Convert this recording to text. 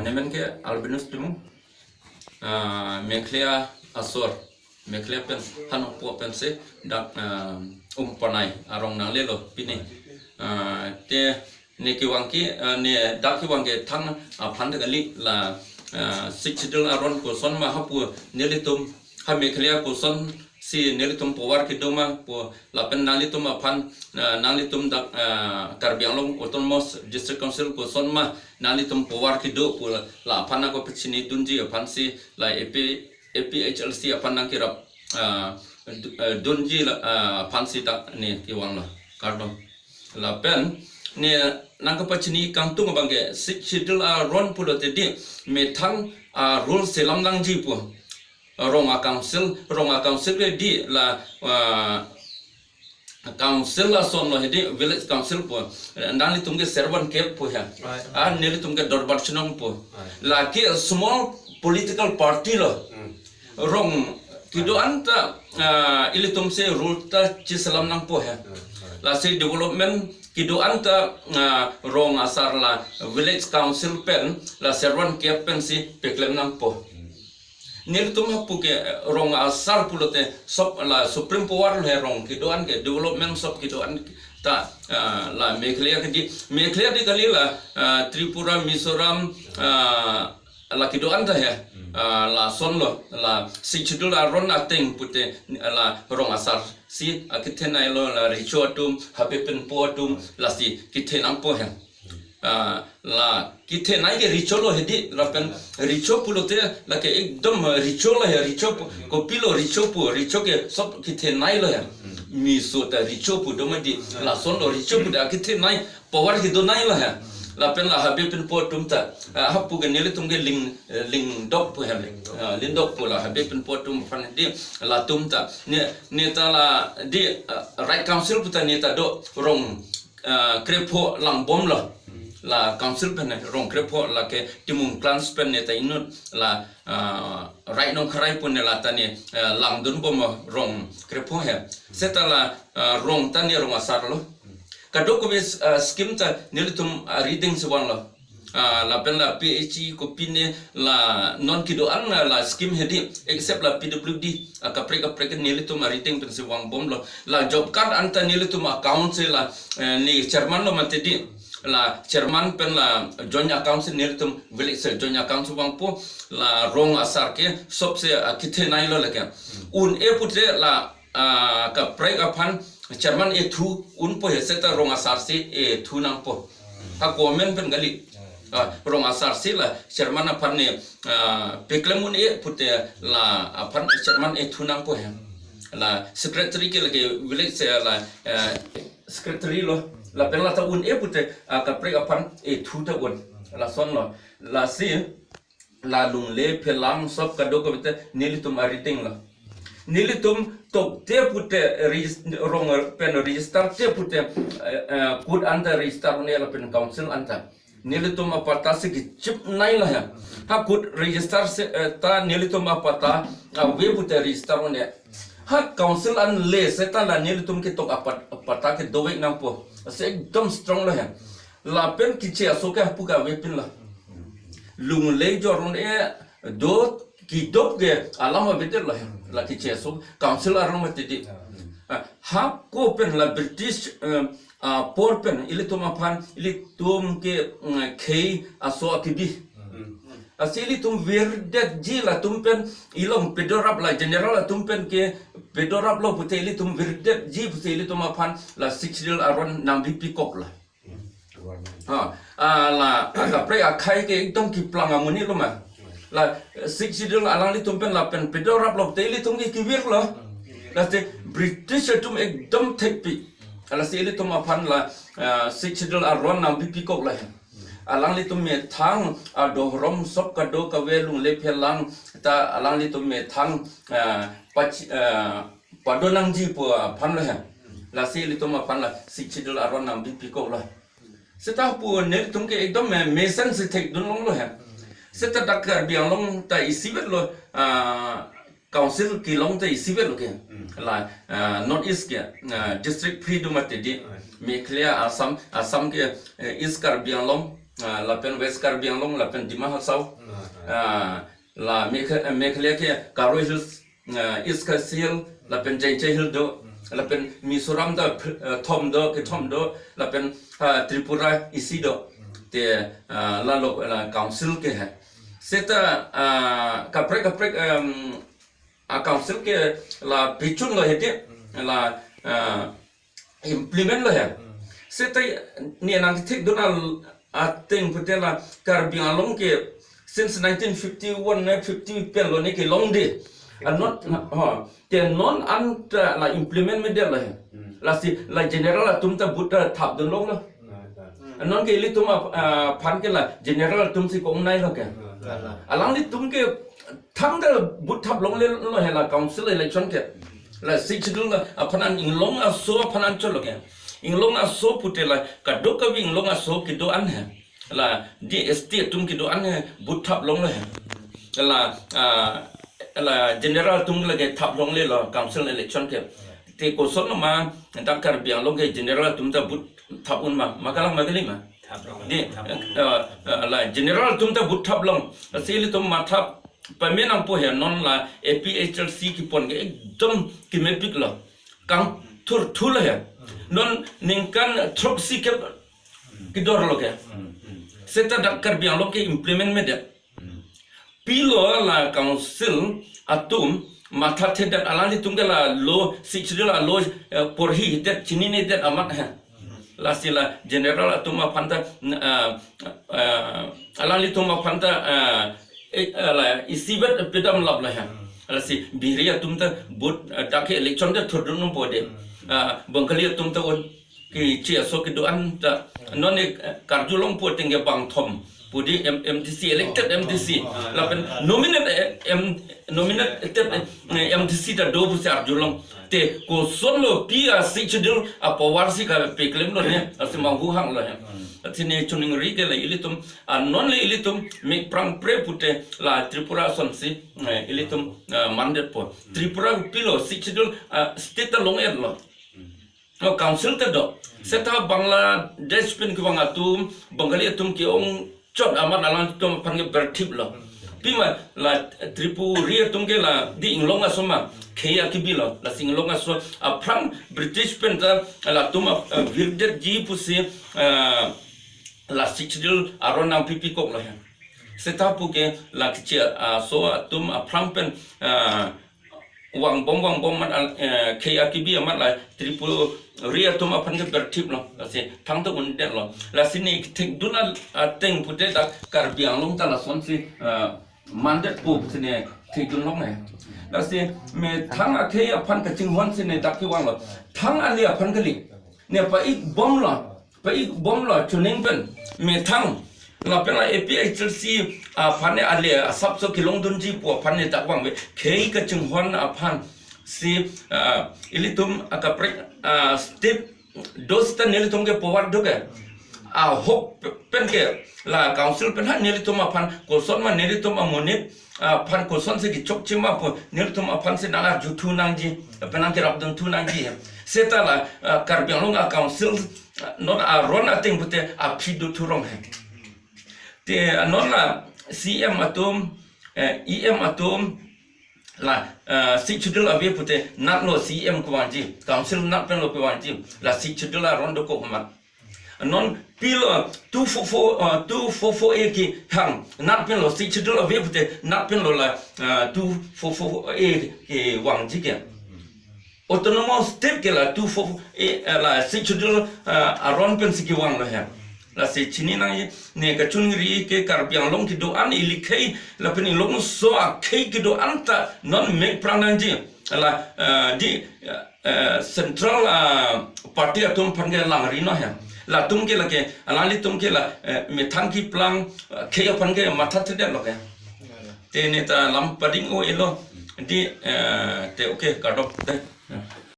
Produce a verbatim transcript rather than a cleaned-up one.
Nemen ke Albinus Timung, ah, Meghalaya asor, Meghalaya pen hanokpo pensi dak, ah, Umpanai arong nanglelo pini. Ah, te ne kevang ke, ah, ne dak kevang ke thang aphan ta kali la, ah, Sixth Schedule aron koson ma hapu nelitum ha Meghalaya kosonsi nelitum power kedo ma pu lapen nanglitum aphan, ah, nanglitum dak, ah, Karbi Anglong Autonomous District Council koson ma nanglitum power kedo pu la, la aphan nangkepachini dunji aphansi la A P, A P H L C aphan nangkerap, ah, du-, ah, dunji la, ah, aphansi dak ne kevanglo. Kardom. Lapen ne nangkepachini kangtung abang ke Sixth Schedule aron pulote di methang, ah, rule selam nangji pu. Rong a council, rong a council ke di la, ah, council asonlo hedi, village council pu. Nanglitum ke Servan Kep pu he. Right. Ah, nelitum ke Dorbar Chinong pu. Right. Lake small political party lo. Hmm. Rong kedo-an ta, ah, ilitumsi rule ta chiselam nangpo he. Hmm, right. Lasi development kedo-an ta, ah, rong asar la village council pen la Servan Kep pensi peklem nangpo. Hmm. Nelitum hapu ke, eh, rong asar pulote sop la supreme power lo he, rong kedo-an ke, development sop kedo-an ta, ah, la Meghalaya ke di, Meghalaya di kali la, ah, Tripura, Mizoram, ah, la kedo-an ta he, ah, lasonlo, la Sixth Schedule aron ateng pute, ah, la rong asarsi akethenei lo, la recho atum, habe penpo atum, lasi kethe nangpo he. Ah, la kethenei ke recho lo hedi, lapen recho pulote lake ekdom, ah, recho lo he, recho pu, kopilo recho pu, recho ke sop kethenei lo he. Miso ta recho pu do ma di, lasonlo recho pu da kethenei, power kedonei lo he. Lapen la habe penpo atum ta, ah, hapu ke nelitum ke ling, eh, lingdok pu he. Ah, lingdok pu la habe penpo atum aphan di, latum ta. Ne, ne ta la di, ah, right council pu ta ne ta do rong ah, krepho langbomlo. La council pen ne rong krepho lake Timung clans pen ne ta inut la, ah, right Nongkharai pu ne la ta ne, ah, langdunbom rong krepho he. Seta la, ah, rong ta ne rong asar lo. Kadokave, ah, scheme ta nelitum, ah, reading si vanglo. Ah, lapen la P H E kopine la non kedo-an la, la scheme hedi, except la P W D, ah, kaprek kaprek nelitum a reading pensi vangbomlo. La job card anta nelitum account si la, eh, ne chairman lo mate di. La chairman pen la joint account si nelitum village si joint account si vangpo, la rong asar ke sop si, ah, kethenei lo lake. Un-e pute la ah, kaprek aphan chairman ethu unpo he, seta rong asarsi ethu nangpo. Ha comment pen kali. Ah, rong asarsi la chairman aphan ne, ah, peklem un-e pute la aphan chairman ethu nangpo he. La secretary ke lake village si la, eh, secretary lo. Lapen la ta un-e pute, ah, kaprek aphan ethu ta un. Lasonlo. Lasi la lungle phelang sop kadokave ta nelitum a reading lo. Nelitum tokte pute regis-, rong pen register te pute, eh, eh, KUT anta register un-e lapen council anta. Nelitum apatta si kechipnei lo he. Ha KUT register si, eh, ta nelitum apatta ave pute register un-e. Ha council an le seta la nelitum ketok apat-, apatta ke dovek nangpo. Si ekdom strong lo he. Lapen keche aso ke hapu ke avepinlo. Lungle jor un-e do keduk ke alam avedet lo he. La keche aso council arong mati di. Ah, hako pen la British, eh, ah, apor pen ilitum aphan, ilitum ke, mm, khei aso akibi. Asi ilitum virdetji latum pen, ilong pedorap la general atum pen ke pedoraplo pute ilitum virdetji pute ilitum aphan la Sixth Schedule aron nangbi pikok la. Ha, ah, la, kaprek akhei ke ekdom keplang amonit lo ma. La, eh, Sixth Schedule alanglitum pen lapen pedoraplo te ilitum ke kevirlo. Lasi British atum ekdom thekpi. Lasi ilitum aphan la, ah, Sixth Schedule aron nangbi pikok la. Alanglitum methang adorom sop kadokave lungle phelang ta alanglitum methang, ah, pach-, ah, pado nangji pu aphan lo he. Lasi ilitum aphan la Sixth Schedule aron nangbi pikok lo. Seta pu nelitum ke ekdom me-, mesen si thekdun longlo he. Seta dak Karbi Anglong ta isivet lo, ah, council kelong ta isivet lo ke. La, ah, North East ke, ah, district free do mati di. Meghalaya, Assam, Assam ke, eh, East Karbi Anglong, ah, lapen West Karbi Anglong, lapen Dima Hasao, ah, la Megha-, Meghalaya ke Garo Hills, ah, East Khasi Hills, lapen Jaintia Hills do, lapen Mizoram ta, ah, thom do, kethom do, lapen, ah, Tripura isi do. Te, ah, lalo, la council ke hai. Seta, ah, kaprek kaprek, em, a council ke la pichun lo hedi, la, ah, implement lo he. Seta ne nangthekdun ateng pute la Karbi Anglong ke since nineteen fifty-one ne fifty pen lo ne kelong de. Ah, non, ha, te non anta la implement medet lo he. Lasi la general atum ta vote ta thapdun longlo. Non ke ilitum ap-, aphan ke la general atum si kongnai lo ke. Alanglitum ke thangta vote thap longle lo he la council election ke. La Sixth Schedule aphan an inglong aso aphan anchot lo ke. Inglong aso pute la kadokave inglong aso kedo-an he. La di S T atum kedo-an he, vote thap longlo he. La, ah, la general atum lake thap longle lo council election ke. Te koson lo ma, dak Karbi Anglong ke general atum ta vote thap un ma, ma kalang ma kali ma. Thap long. Di, thap long. Eh, eh, la general atum ta vote thap long. Lasi ilitum matha pame nangpo he, non la A P H L C kepon ke ekdom kemepik lo. Kangthurthu lo he. Non ningkan throksi ke kedor lo ke. Seta dak Karbi Anglong ke implement medet. Pilo la council atum mathathedet, alanglitum ke la lo, Sixth Schedule alo, eh, porhidet, chininedet amat he. Lasi la general atum aphan ta, ah, ah, alanglitum aphan ta, ah, eh, ah, la isivet pedam lap lo he. Lasi Bihari atum ta vote, ah, dak ke election ta thurdun po de. Ah, Bengali atum ta un keche aso kedo-an ta. Non ne, eh, karjulong po tengke bangthom. Pudi M-, M D C, elected M D C. Lapen nominate, eh, M-, nominated, eh, M D C ta do pusi arjulong. Te koson lo pi a Sixth Schedule a power si kapeklem lo ne. Lasi manghu hang lo he. Lasi ne choningri ke la ilitum, ah, non le ilitum mek prangpre pute la Tripura asonsi, eh, ilitum, ah, mandet po. Tripura pilo Sixth Schedule, ah, state ta long-et lo. No, council ta do. Seta Bangladesh pen kevang atum, Bengali atum ke-ongchot amat alanglitum aphan ke berthip lo. Pima la Tripuri atum ke la di inglong aso ma, khei akibi lo, lasi inglong aso aphrang British pen ta latum ap-, eh, virdetji pusi, eh, la Sixth Schedule aron nangpipi kok lo he. Seta puke la keche aso atum aphrang pen, eh, vangbom vangbom amat al-, eh, khei akibi amat la Tripuri atum aphan ke berthip lo. Lasi thangta undet lo. Lasi ne kethekdun al-, ateng pute dak Karbi Anglong ta lasonsi, eh, mandet po si ne thekdun long ne. Lasi methang akhei aphan kachinghon si ne dak kevang lo. Thang ale aphan kali. Ne pa-ikbom lo. Pa-ikbom lo chuning pen. Methang. Lapen la A P H L C aphan ne ale asapso kelongdunji pu aphan ne dak vangve. Khei kachinghon aphan si, ah, ilitum akaprek, ah, state do seta nelitum ke power do ke. Ahok pen ke la council pen ha nelitum aphan koson ma nelitum amonit, ah, aphan kosonsi kechokche ma pu nelitum aphan si nang arjuthu nangji, pen nangkerapdunthu nangji. Seta la, ah, Karbi Anglong a council, ah, non aron ateng pute aphi dothu rong he. Te, ah, non la C M atum, eh, E M atum, la, eh, Sixth Schedule ave pute natlo C M kevangji, council nat pen lo kevangji, la Sixth Schedule aron dokok amat. Non pilo two four four, eh, two four four A kehang, nat pen lo Sixth Schedule ave pute, nat pen lo la, eh, two four four A kevangji ke. Autonomous state ke la two four four A, eh, la Sixth Schedule, eh, aron pensi kevang lo he. Lasi chini nangji ne kachoningri ke Karbi Anglong kedo-an ili khei lapen inglong aso akhei kedo-an ta non mek prang nangji. La, eh, di, eh, central, eh, party atum aphan ke langri no he. Latum ke lake, alanglitum ke la, eh, methang keplang, eh, khei aphan ke mathathedet lo ke. Te ne ta lam pading o elo. Di, eh, te okay, kardom te.